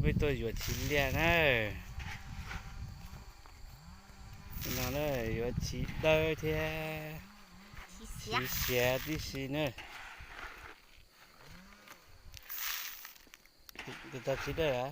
Peb tuaj yuav chiv liaj na. No na, yuav chiv dawb thiab chiv siav tib si na. Tus tau chiv dawb a?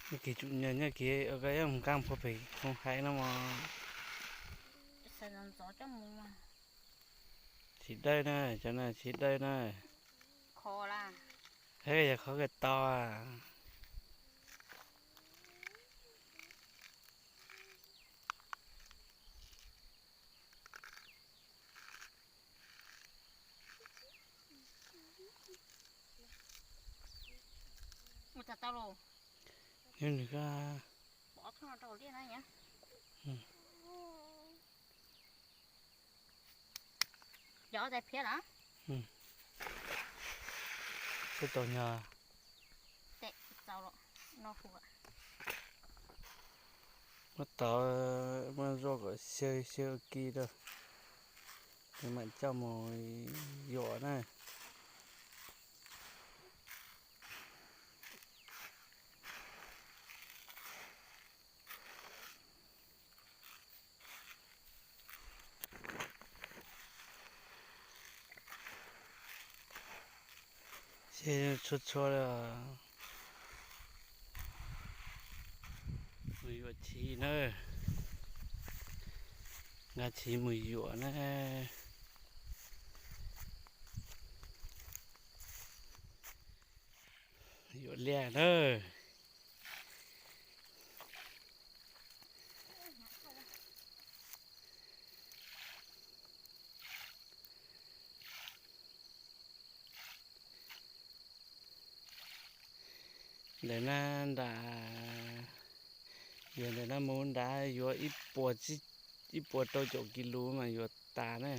Nyob kiv tsum nyob kiv ua koj yeej mus nqaa puag pem koog haiv no mog. Chiv dawb na, cov no chiv dawb na. Yog qhov kawg tau. Ua tau los. Nws nws ko. Pov thoob no rau liaj na. Yog tais phiab los? Twb tau nyog. Muab tau, muab zoj kom xyaw xyaw ua ke rau, mam coj mus yuam na. Ces txhua txhua li mus yuam chiv na, nqa chiv mus yuam na. Yuam liaj na. Ntawm na nram, yuav ntawm na mus nrad yuav ib puas rau caum kis lus mas yuav tas na.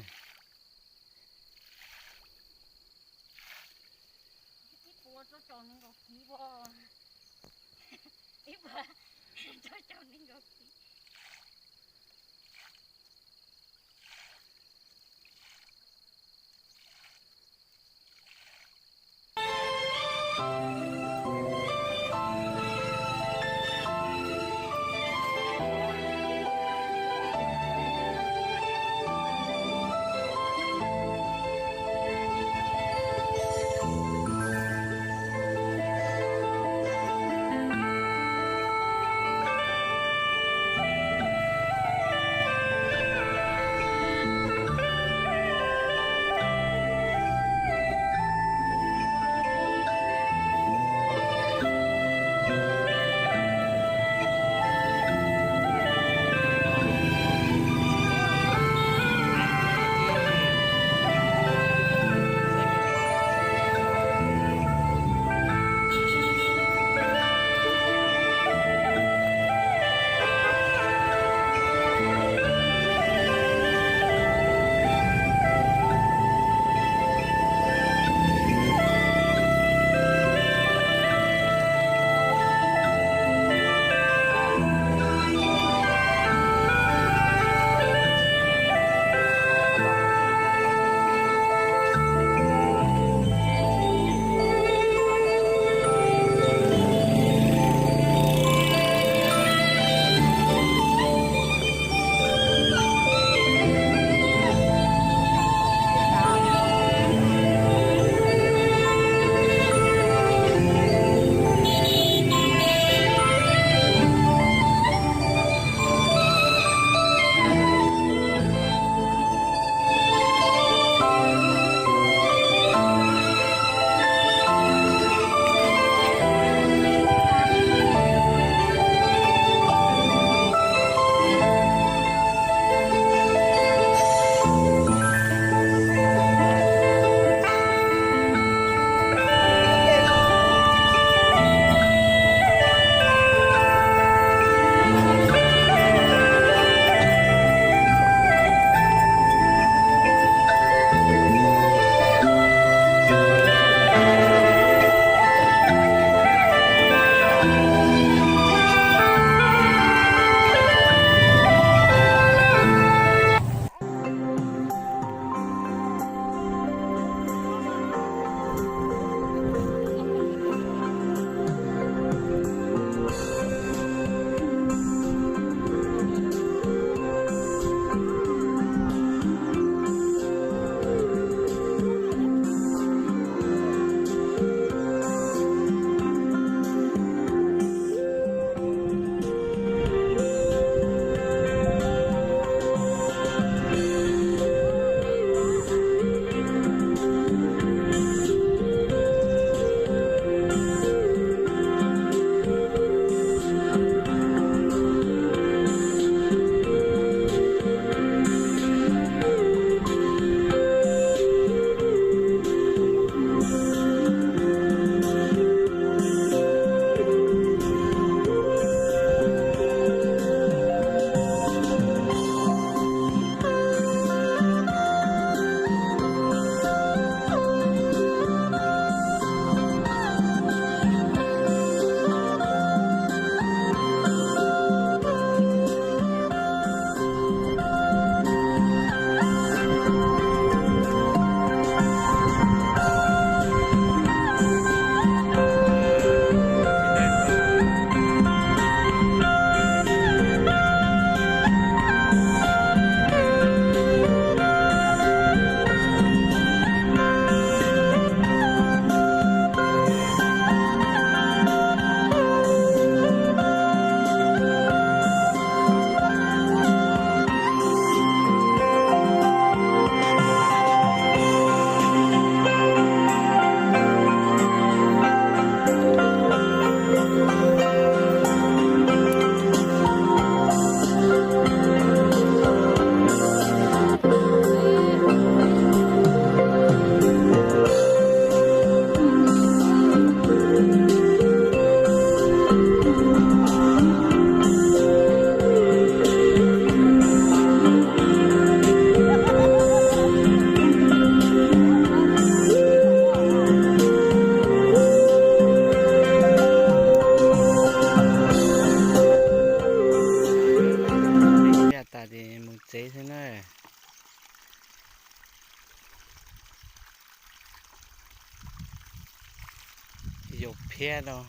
Yau phiab rau,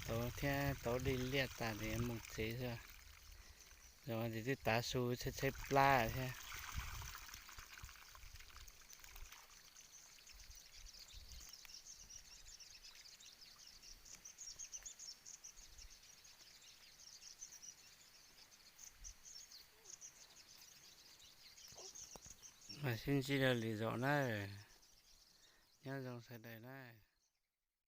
tauv thiab tauv dej liaj tas ces mus tsev xwb. Zoo ces twb tav su tshaib tshaib plab thiab. Mam sib ntsib dua lwm zaus na. Nyob zoo sawv daws na.